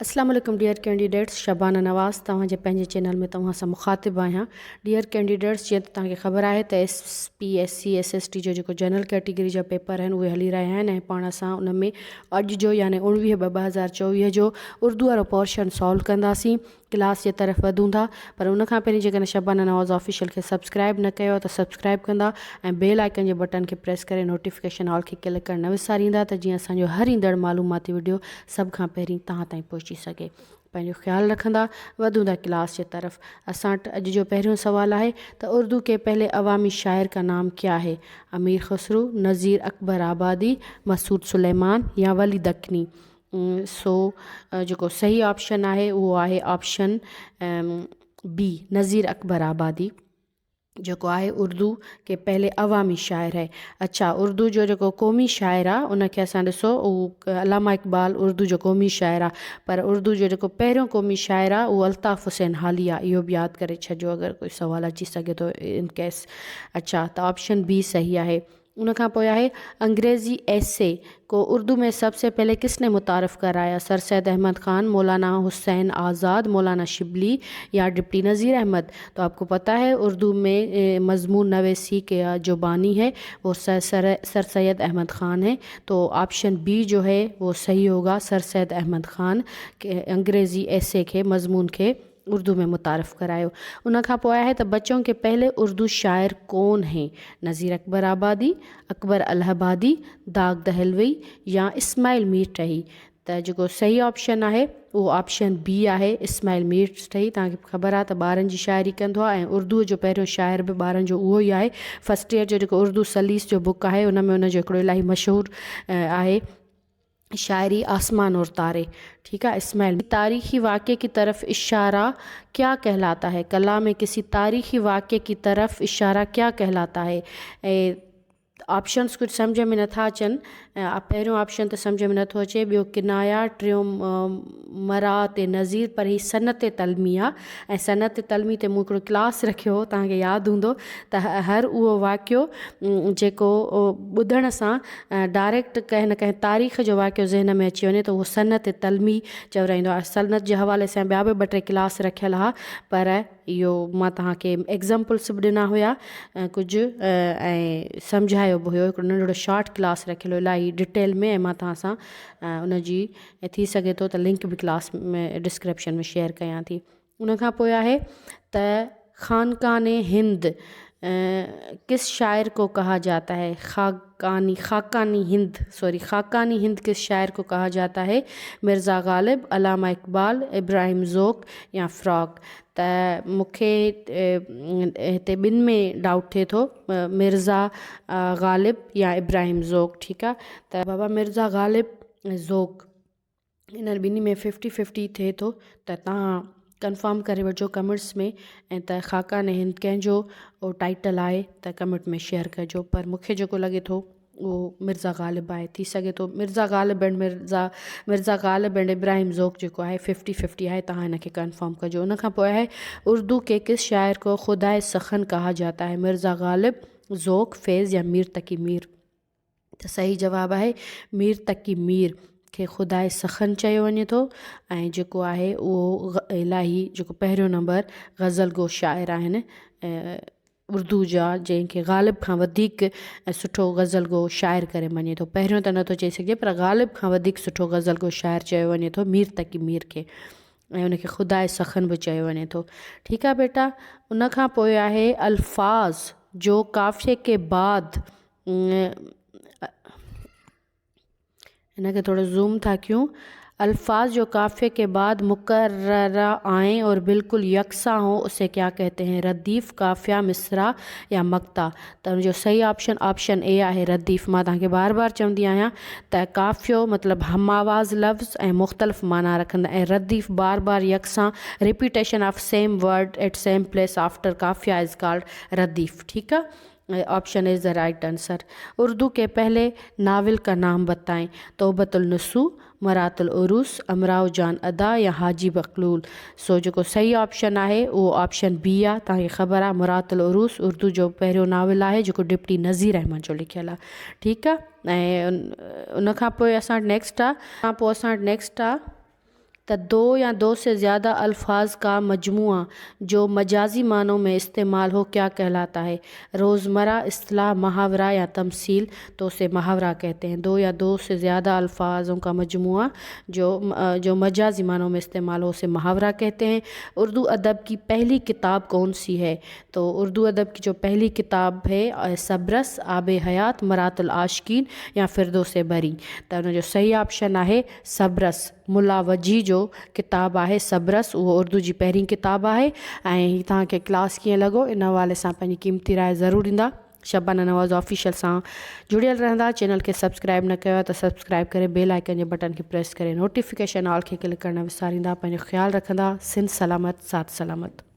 اسلام عليڪم dear candidates Shabana Nawaz توهان جي پنهنجي چينل ۾ توهان سان مخاطب آهيان ڊيئر ڪينڊيڊيٽس جيئن ته توهان کي خبر آهي ته S P S C S S T جو جيڪو جنرل ڪيٽيگري جا پيپر آهن اهي هلي رهيا آهن ۽ پاڻ اسان ان ۾ اڄ جو يعني 19 ٻه 2024 جو اردو وارو پورشن سالو ڪنداسين ڪلاس جي طرف وڌون ٿا پر ان کان پهرين جيڪڏهن شبانه نواز آفيشل کي سبسڪرائب نه ڪيو آهي ته سبسڪرائب ڪندا ۽ بيل آئيڪن جي بٽڻ کي پريس ڪري نوٽيفڪيشن آل کي ڪلڪ ڪرڻ نه وساريندا ته جيئن اسان جو هر ايندڙ معلوماتي وڊيو سڀ کان پهرين توهان تائين پهچي سگهي پنهنجو خيال رکندا وڌون ٿا ڪلاس جي طرف اسان وٽ اڄ جو پهريون سوال آهي ته اردو ڪي پهلي عوامي شاعر ڪا نام ڪيا هي امير خسرو نظير اڪبر آبادي مسعود سليمان يا ولي دکني سو جيڪو صحيح آپشن آهي اهو آهي آپشن بي نظير اڪبر آبادي جيڪو آهي اردو ڪي پهلي عوامي شاعر هي اڇا اردو جو جيڪو قومي شاعر آ ان کي اسان ڏسو اهو علامه اقبال اردو جو قومي شاعر آ پر اردو جو جيڪو پهريون قومي شاعر آ اهو الطاف حسين حالي آ اهو به ياد ڪري ڇڏجو اگر ڪوئي سوال اچي سگهي ٿو ان ڪيس اڇا ته آپشن بي صحيح آهي ان کان پوء آهي انگريزي ايسي ڪو اردو ۾ سب سي پهلي ڪس ني متعارف ڪرايا سر سيد احمد خان، مولانا حسين آزاد، مولانا شبلي يا ڊپٽي نظير احمد تو آپ ڪو پتا هي اردو ۾ مضمون نويسي ڪي جو باني هي وو سر سيد احمد خان هي تو آپشن بي جو هي وو صحيح هوگا سر سيد احمد خان انگريزي ايسي کي مضمون کي اردو ۾ متعارف ڪرايو. ان کان پوء آهي ته بچون ڪي پهلي اردو شاعر ڪون هين؟ نظير اڪبر آبادي، اڪبر الهه آبادي، داغ دهلوي يا اسماعيل مير ٽهي؟ ته جيڪو صحيح آپشن آهي اهو آپشن بي آهي اسماعيل مير ٽهي. توهان کي خبر آهي ته ٻارن جي شاعري ڪندو آهي ۽ اردوء جو پهريون شاعر به ٻارن جو اهو ئي آهي. فرسٽ ايئر جو جيڪو اردو سليس جو بڪ آهي ان ۾ ان جو هڪڙو الاهي مشهور آهي. شاعري آسمان اور تاري ٺيڪ آ اسماعيل تاريخي واقعي ڪي طرف اشارا ڪيا ڪهلاتا هي ڪلا ۾ ڪسي تاريخي واقعي ڪي طرف اشارا ڪيا ڪهلاتا هي آپشنس ڪجهه سمجهه ۾ نٿا اچن پهريون آپشن ته سمجهه ۾ نٿو اچي ٻيو ڪنايا ٽيون مراعت نظير پر هي صنعت تلمي آ ۽ صنعت تلمي تي مون هڪڙو ڪلاس رکيو هو توهان کي ياد هوندو ته هر اهو واقعو جيڪو ٻڌڻ سان ڊائريڪٽ ڪنهن نه ڪنهن تاريخ جو واقعو ذهن ۾ اچي وڃي ته اهو صنعت تلمي چورائيندو آهي. صنعت جي حوالي سان ٻيا به ٻه ٽي ڪلاس رکيل ها پر اهو مان توهان کي ايگزامپلس به ڏنا هيا ڪجهه ۽ سمجهايو به هيو هڪڙو ننڍڙو شارٽ ڪلاس رکيل هيو الاهي ڊٽيل ۾ ۽ مان توهان سان ان جي ٿي سگهي ٿو ته لنڪ به ڪلاس ۾ ڊسڪرپشن ۾ شيئر ڪيان ٿي. ان کان پوء آهي ته خانقان هند ڪس شاعر ڪو ڪها جاتا هي خاقاني خاقاني هند سوري خاقاني هند ڪس شاعر ڪو ڪها جاتا هي مرزا غالب علامه اقبال ابراهيم ذوق يا فراق ته مون کي هتي ٻن ۾ ڊائوٽ ٿئي ٿو مرزا غالب يا ابراهيم ذوق ٺيڪ آ ته بابا مرزا غالب ۽ ذوق انهن ٻنهي ۾ ففٽي ففٽي ٿئي ٿو ته توهان ڪنفرم ڪري وٺجو ڪمينٽس ۾ ۽ ته خاقان هند ڪنهن جو ٽائيٽل آهي ته ڪمينٽ ۾ شيئر ڪجو پر مونکي جيڪو لڳي ٿو اهو مرزا غالب آهي ٿي سگهي ٿو مرزا غالب اينڊ مرزا مرزا غالب اينڊ ابراهيم ذوق جيڪو آهي ففٽي ففٽي آهي توهان هن کي ڪنفرم ڪجو ان کان پوء آهي اردو ڪي ڪس شاعر ڪو خداء سخن ڪها جاتا هي مرزا غالب ذوق فيض يا مير تقي مير ته صحيح جواب آهي مير تقي مير کي خداء سخن چيو وڃي ٿو ۽ جيڪو آهي اهو الاهي جيڪو پهريون نمبر غزل گو شاعر آهن اردو جا جنهن کي غالب کان وڌيڪ سٺو غزل گو شاعر ڪري مڃي ٿو پهريون ته نٿو چئي سگهجي پر غالب کان وڌيڪ سٺو غزل گو شاعر چيو وڃي ٿو مير تقي مير کي ۽ ان کي خداء سخن به چيو وڃي ٿو ٺيڪ آهي بيٽا ان کان پوء آهي الفاظ جو قافيي ڪي بعد ان کي ٿورو زوم ٿا ڪيون الفاظ جو قافيي ڪي بعد مڪرر آئين اور بلڪل يڪساں هو اسي ڪيا ڪهتي هين رديف قافيه مصرع يا مقطع ته ان جو صحيح آپشن آپشن اي آهي رديف مان توهان کي بار بار چوندي آهيان ته قافيو مطلب هم آواز لفظ ۽ مختلف معنيٰ رکندا ۽ رديف بار بار يڪسان repetition of same word at same place after قافيه از ڪالڊ رديف ٺيڪ آ option is the right answer Urdu ڪي پهلي ناول ڪا نام بتائين توبة النصوح مرات العروس امراء جان ادا يا حاجي بقلول سو جيڪو صحيح آپشن آهي اهو آپشن بي آ توهان کي خبر آ مرات العروس اردو جو پهريون ناول آهي جيڪو ڊپٽي نذير احمد جو لکيل آ ٺيڪ آ ۽ ان کان پوء اسان وٽ نيڪسٽ آ کان پوء اسان وٽ نيڪسٽ آ. ته دو يا دو سي زياده الفاظ ڪا مجموعه جو مجازي معنو ۾ استعمال هو ڪيا ڪهلاتا هي؟ روزمره اصطلاح، محاوره يا تمثيل، تو اسي محاوره ڪهتي هين. دو يا دو سي زياده الفاظون ڪا مجموعه جو جو مجازي معنو ۾ استعمال هو اسي محاوره ڪهتي هين. اردو ادب ڪي پهلي ڪتاب ڪون سي هي؟ تو اردو ادب ڪي جو پهلي ڪتاب هي سبرس، آب حيات، مرات العاشقين يا فردوس بري؟ ته ان جو صحيح آپشن آهي سبرس. ملا وجهي جو ڪتاب آهي سبرس اهو اردو جي پهرين ڪتاب آهي ۽ هي توهان کي ڪلاس ڪيئن لڳو ان حوالي سان پنهنجي قيمتي راء ضرور ڏيندا شبانه نواز آفيشل سان جڙيل رهندا چينل کي سبسڪرائب نه ڪيو آهي ته سبسڪرائب ڪري بيل آئيڪن جي بٽن کي پريس ڪري نوٽيفڪيشن آل کي ڪلڪ ڪرڻ نه وساريندا پنهنجو خيال رکندا سنڌ سلامت ساٿ سلامت.